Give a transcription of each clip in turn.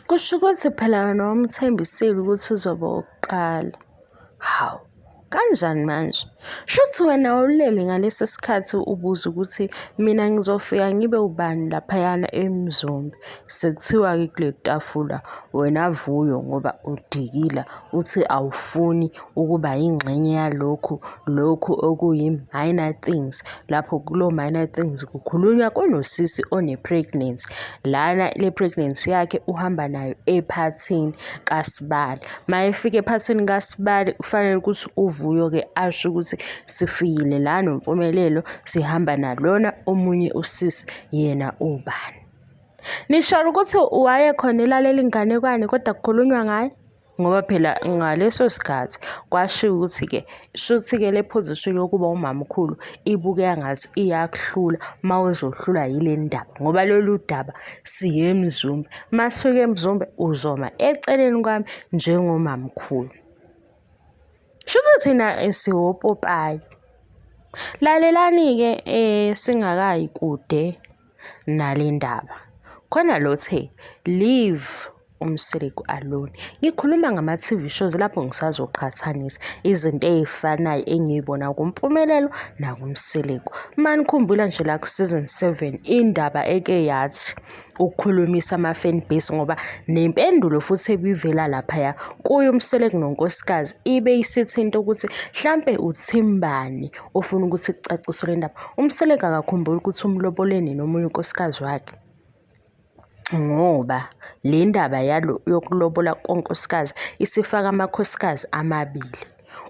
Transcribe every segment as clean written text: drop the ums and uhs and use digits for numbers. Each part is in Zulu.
Kusho ukuthi phela wena wamthembisile ukuthi uzoba owokuqala. Hawu, kanjani manje? Shuthi wena awulele ngalesi sikhathi ubuza ukuthi mina ngizofika ngibe ubani laphayana eMzumbe. Sekuthiwa-ke kule tafula wena Vuyo ngoba udikila uthi awufuni ukuba yingxenye yalokhu lokhu okuyi-minor things. Lapho kulo minor things kukhulunywa kunosisi one-pregnancy. Lana le pregnancy yakhe uhamba nayo ephathini kaSibali. Uma efika ephathini kaSibali kufanele ukuthi uVuyo-ke asho ukuthi sifikile la noMpumelelo sihamba nalona omunye usisi yena ubani. Nisholo ukuthi wayekhona elalela inganekwane kodwa kukhulunywa ngaye? Ngoba phela ngaleso sikhathi kwashiwo ukuthi-ke shuthi-ke le position yokuba umamkhulu ibukeka ngathi iyakuhlula uma uzohlulwa yile ndaba ngoba lolu daba siye eMzumbe. Uma sifika eMzumbe uzoma eceleni kwami njengomamkhulu. Shuthi thina siwopopayi. Lalelani-ke singakayi kude nale ndaba. Khona lo the leave uMseleku alone. Ngikhuluma ngama-T_V shows lapho ngisazoqhathanisa izinto ey'fanayo engiy'bona kuMpumelelo nakuMseleku. Uma nikhumbula nje la ku-season 7 indaba eke yathi ukukhulumisa ama-fan base ngoba nempendulo futhi ebivela laphaya kuye uMseleku nonkosikazi ibe isithi into ukuthi hlampe uthimbani ofuna ukuthi kucaciswe le ndaba. UMseleku akakhumbuli ukuthi umlobole nini omunye unkosikazi wakhe ngoba le ndaba yalo yokulobola konkosikazi isifaka amakhosikazi amabili.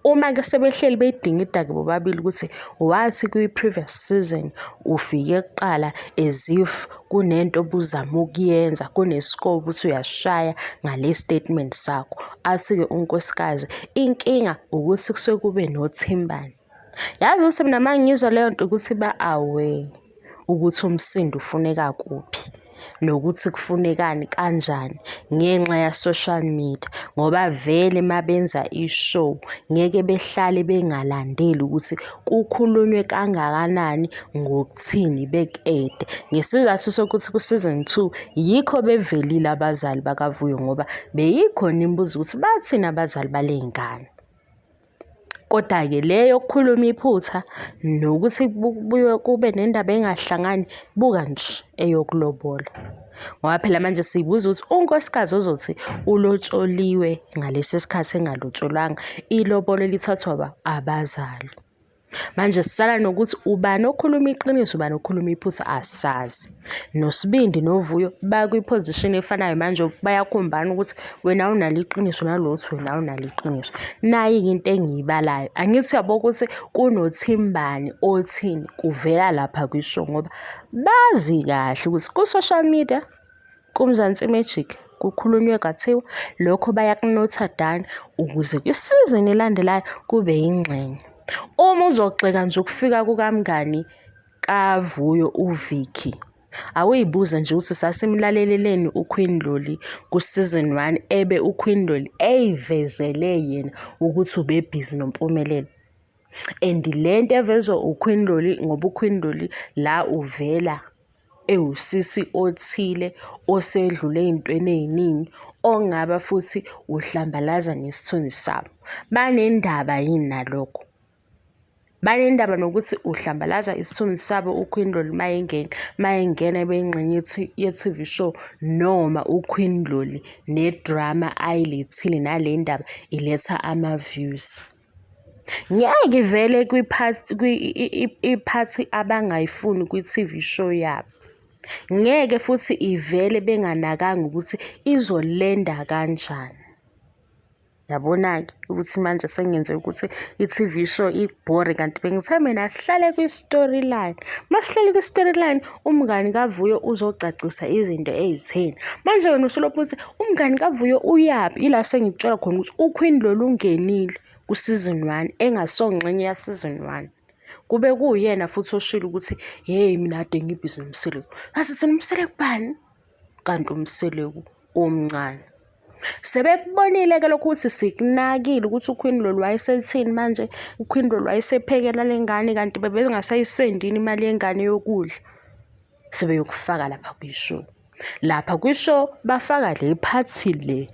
Uma-ke sebehleli beyidingida-ke bobabili ukuthi wathi kwi-previous season ufike kuqala as if kunento obuzama ukuyenza, kune-score ukuthi uyasishaya ngale statement sakho. Athi-ke unkosikazi inkinga ukuthi kusuke kube nothimbani. Yazi ukuthi mina uma ngizwa leyo nto ukuthi ba-aware ukuthi umsindo ufuneka kuphi nokuthi kufunekani kanjani ngenxa ya-social media ngoba vele uma benza i-show ngeke behlale bengalandeli ukuthi kukhulunywe kangakanani ngokuthini bekede. Ngesizathu sokuthi ku-season 2 yikho bevelile abazali bakaVuyo ngoba beyikhona imibuzo ukuthi bathini abazali bale ngane. Koda-ke le yokukhuluma iphutha nokuthi kubuye kube nendaba engahlangani, buka nje eyokulobola. Ngoba phela manje siyibuza ukuthi unkosikazi ozothi ulotsholiwe ngalesi sikhathi engalotsholwanga, ilobolo lithathwa abazali. Manje sisala nokuthi ubani okhuluma iqiniso ubani okhuluma iphutha asazi. NoSibindi noVuyo bakwi-position efanayo manje bayakhombana ukuthi wena awunalo iqiniso nalo uthi wena awunalo iqiniso. Nayi-ke into engiyibalayo, angithi uyabo ukuthi kunothimbani othini kuvela lapha kwi-show ngoba bazi kahle ukuthi ku-social media KuMzansi Magic kukhulunywe kwathiwa lokho bayakunotha down ukuze kwisizini elandelayo kube yingxenye. Uma uzogxeka nje ukufika kukamngani kaVuyo uVicky, awuyibuze nje ukuthi sasimlaleleleni uQueen Lolly ku-season 1 ebe uQueen Lolly eyivezele yena ukuthi ubebhizi noMpumelelo. And le nto evezwa uQueen Lolly ngoba uQueen Lolly la uvela ewusisi othile osedlule ey'ntweni ey'ningi ongaba futhi uhlambalaza nesithunzi sabo. Banendaba yini nalokho? Banendaba nokuthi uhlambalaza isithunzi sabo uQueen Lolly uma engena, uma engena ebe yingxenye ye-T_V show noma uQueen Lolly ne-drama ayilethile nale ndaba iletha ama-views. Ngeke ivele iphathi abangayifuni kwi-T_V show yabo. Ngeke futhi ivele benganakanga ukuthi izolenda kanjani. Yabona-ke ukuthi manje sengenze ukuthi i-T_V show ibhore kanti bengithe mina sihlale kwi-storyline. Uma sihleli kwi-storyline umngani kaVuyo uzocacisa izinto ey'theni. Manje wena usulokhu uthi umngani kaVuyo uyaphi? Ila sengikutshela khona ukuthi uQueen lolu ungenile ku-season 1 engasongxenye ya-season 1. Kube kuwuyena futhi oshilo ukuthi hheyi mina kade ngibhizi noMseleku. Ngathi thina uMseleku bani? Kanti uMseleku omncane. Sebekubonile-ke lokhu ukuthi sikunakile ukuthi uQueen Lolo wayesethini manje, uQueen Lolo wayesephekela le ngane kanti bebengasayisendini imali yengane yokudla. Sebeyokufaka lapha kwi-show. Lapha kwi-show bafaka le phathi le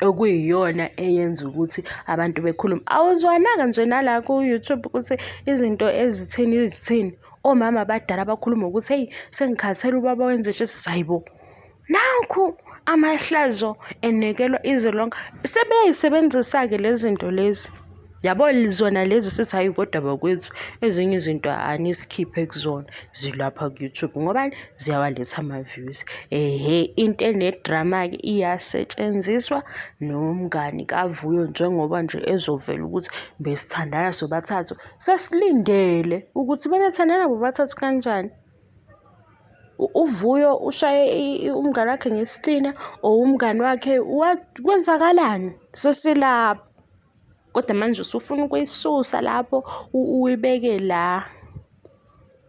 okuyiyona eyenza ukuthi abantu bekhulume. Awuzwananga nje nala ku-YouTube ukuthi izinto ezithini ezithini. Omama abadala bakhuluma ukuthi eyi sengikhathele ubaba wenze nje hhayi bo. Nakhu amahlazo enekelwa izwe lonke. Sebeyayisebenzisa-ke lezi zinto lezi. Yabo zona lezi sithi hhayi kodwa bakwethu ezinye izinto anisikhiphe kuzona zilapha ku-YouTube ngoba ziyawaletha ama-views. Ehhe into ene-drama-ke iyasetshenziswa nomngani kaVuyo njengoba nje ezovela ukuthi besithandana sobathathu sesilindele ukuthi bebethandana bobathathu kanjani. UVuyo ushaye umngani wakhe ngesitina or umngani wakhe kwenzakalani sesilapho. Kodwa manje usufuna ukuyisusa lapho uyibeke la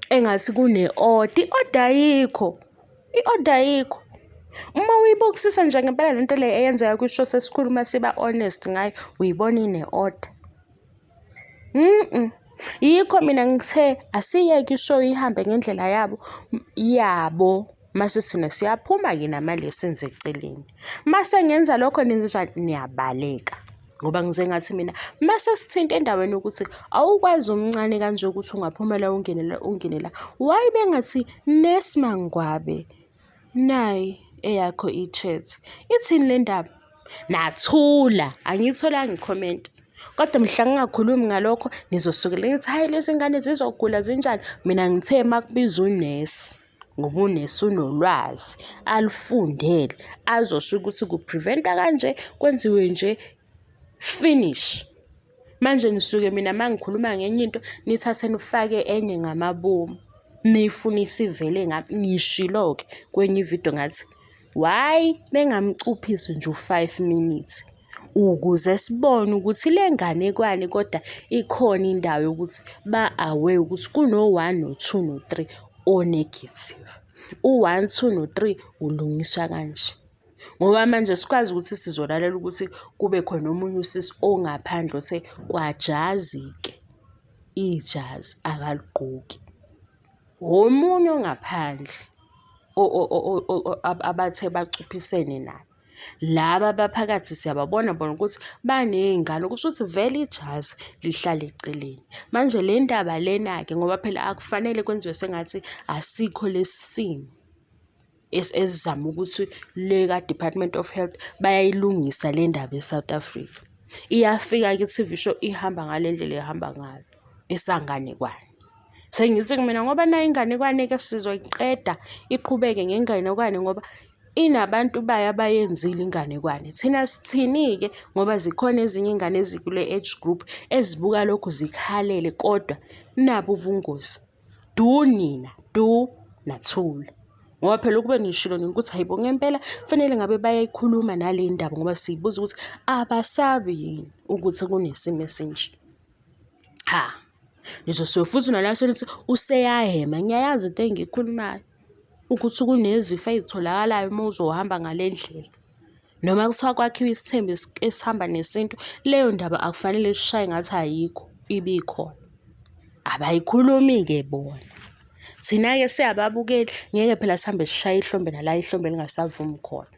engathi kune-order. I-order ayikho, i-order ayikho. Uma uyibukisisa nje ngempela le nto le eyenzeka kwi-show sesikhuluma siba honest ngayo, uyibona ine-order. Yikho mina ngithe asiyeke i-show ihambe ngendlela yabo yabo. Mase thina siyaphuma-ke nama-lessons eceleni. Mase ngenza lokho nenzenjani? Niyabaleka. Ngoba ngize ngathi mina mase sithinta endaweni yokuthi awukwazi umncane kanje ukuthi ungaphuma la ungene la ungene la. Why bengathi Nurse Mangwabe nayi eyakho i-chat. Ithini le ndaba? Nathula, angiyitholanga i-comment. Kodwa mhla ngingakhulumi ngalokho nizosukela nithi hhayi lezi ngane zizogula zinjani. Mina ngithe uma kubizwa unesi ngoba unesi unolwazi alufundele azosho ukuthi ku-prevent-wa kanje kwenziwe nje finish. Manje nisuke mina uma ngikhuluma ngenye into nithathe nifake enye ngamabomu niyifune isivele ngaphi. Ngishilo-ke kwenye ividiyo ngathi why bengamcuphisi nje u-five minutes ukuze sibone ukuthi le nganekwane kodwa ikhona indawo yokuthi ba-aware ukuthi kuno-one, no-two, no-three o-negative. U-one, two, no-three ulungiswa kanje. Ngoba manje sikwazi ukuthi sizolalela ukuthi kube khona omunye usisi ongaphandle othe kwajazi-ke ijazi akaligqoki. Omunye ongaphandle abathe bacuphisene naye. Laba abaphakathi siyababona bona ukuthi baney'ngane kusho ukuthi vele ijazi lihlala eceleni. Manje le ndaba lena-ke ngoba phela akufanele kwenziwe sengathi asikho lesi simo. Esizama ukuthi le ka-Department of Health bayayilungisa le ndaba e-South Africa. Iyafika-ke i-T_V show ihamba ngale ndlela ehamba ngayo esanganekwane. Sengithi mina ngoba nayo inganekwane-ke sizoyiqeda iqhubeke ngenganekwane ngoba inabantu bayo abayenzile inganekwane. Thina sithini-ke ngoba zikhona ezinye iy'ngane ezikule age group ezibuka lokhu zikhalele kodwa nabu ubungozi. Du nina, du nathula. Ngoba phela ukube nishilo nina ukuthi hhayi bo ngempela kufanele ngabe bayayikhuluma nale ndaba ngoba siyibuza ukuthi abasabi yini ukuthi kunesimo esinje. Cha, nizosuke futhi nala senithi useyahhema, ngiyayazi into engiyikhulumayo ukuthi kunezifo ey'tholakalayo uma uzohamba ngale ndlela. Noma kuthiwa kwakhiwa isithembu esihamba nesintu, leyo ndaba akufanele sishaye ngathi ayikho, ibikhona. Abayikhulumi-ke bona. Thina-ke siyababukeli, ngeke phela sihambe sishaye ihlombe nala ihlombe lingasavumi khona.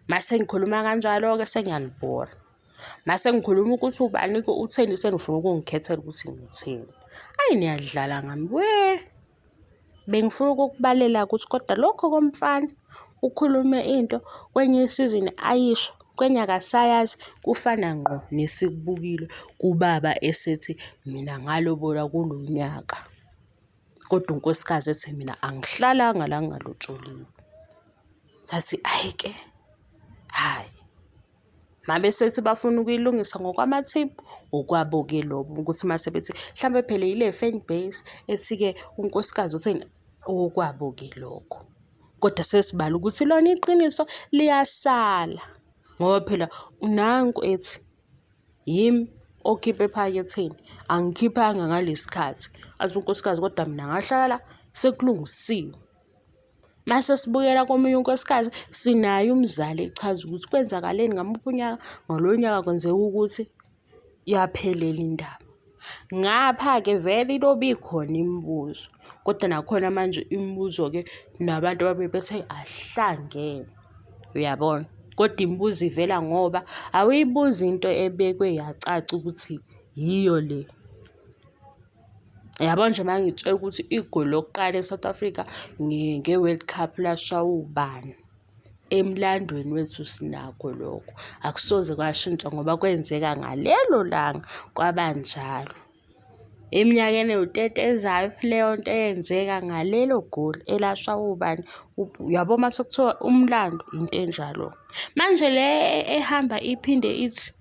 Mase ngikhuluma kanjalo-ke sengiyanibhora. Mase ngikhuluma ukuthi ubani-ke utheni senifuna ukungikhethela ukuthi ngithini. Ayi niyadlala ngami we. Bengifuna ukukubalela ukuthi kodwa lokho komfana ukhulume into kwenye isizini ayisho, kwenye akasayazi kufana ngqo nesikubukile kubaba esethi mina ngalobola kulo nyaka. Kodwa unkosikazi ethi mina angihlalanga la ngingalotsholiwe. Sathi ayi-ke, hhayi. Mabesethi bafuna ukuyilungisa ngokwamathimba, okwabo-ke lokho ukuthi mase bethi hlampe phela ile fan base ethi-ke unkosikazi utheni, okwabo-ke lokho. Kodwa sesibala ukuthi lona iqiniso liyasala ngoba phela nanku ethi yimi okhipha ephaketheni, angikhiphanga ngalesi khathi. Athi unkosikazi kodwa mina ngahlala la sekulungisiwe. Mase sibuyela komunye unkosikazi sinaye umzali echaza ukuthi kwenzakaleni ngamuphi unyaka, ngalowo nyaka kwenzeka ukuthi yaphelela indaba. Ngapha-ke vele ilobe ikhona imibuzo. Kodwa nakhona manje imibuzo-ke nabantu ababebethe ahlangene, uyabona? Kodwa imibuzo ivela ngoba awuyibuzi into ebekwe yacaca ukuthi yiyo le. Yabo nje uma ngitshela ukuthi igoli lokuqala e-South Africa nge-World Cup lashaywa ubani. Emlandweni wethu sinakho lokho. Akusoze kwashintsha ngoba kwenzeka ngalelo langa kwabanjalo. Eminyakeni ewu-30 ezayo leyo nto eyenzeka ngalelo goli elashaywa ubani, uyabo uma sekuthiwa umlando into enjalo. Manje le ehamba iphinde ithi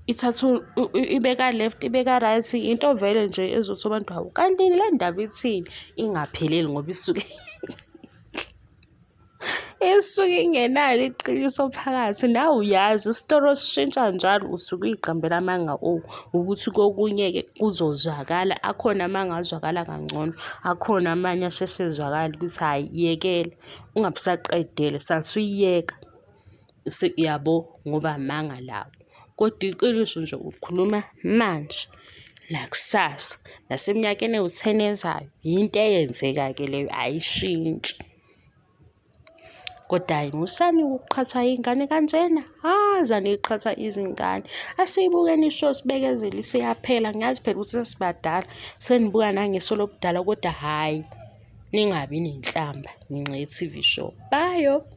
ithatha ibeka left ibeka right into vele nje ezothi abantu hawu kanti le ndaba ithini ingapheleli ngoba isuke isuke ingenalo iqiniso phakathi nawe uyazi isitoro sishintsha njalo usuke uyiqambela amanga o ukuthi kokunye-ke kuzozwakala akhona amanga azwakala kangcono akhona amanye asheshe ezwakale ukuthi hhayi yekela ungabusaqedele sasuyiyeka yabo ngoba amanga lawo. Kodwa iqiniso nje ukhuluma manje nakusasa naseminyakeni ewu-10 ezayo yinto eyenzeka-ke leyo ayishintshi. Kodwa hhayi musani ukuqhatha iy'ngane kanjena, haza niqhatha izingane. Asiyibukeni i-show sibekezele isiyaphela ngiyazi phela ukuthi sesibadala senibuka nangeso lobudala kodwa hhayi ningabi nenhlamba ngenxa ye-T_V show. Bye.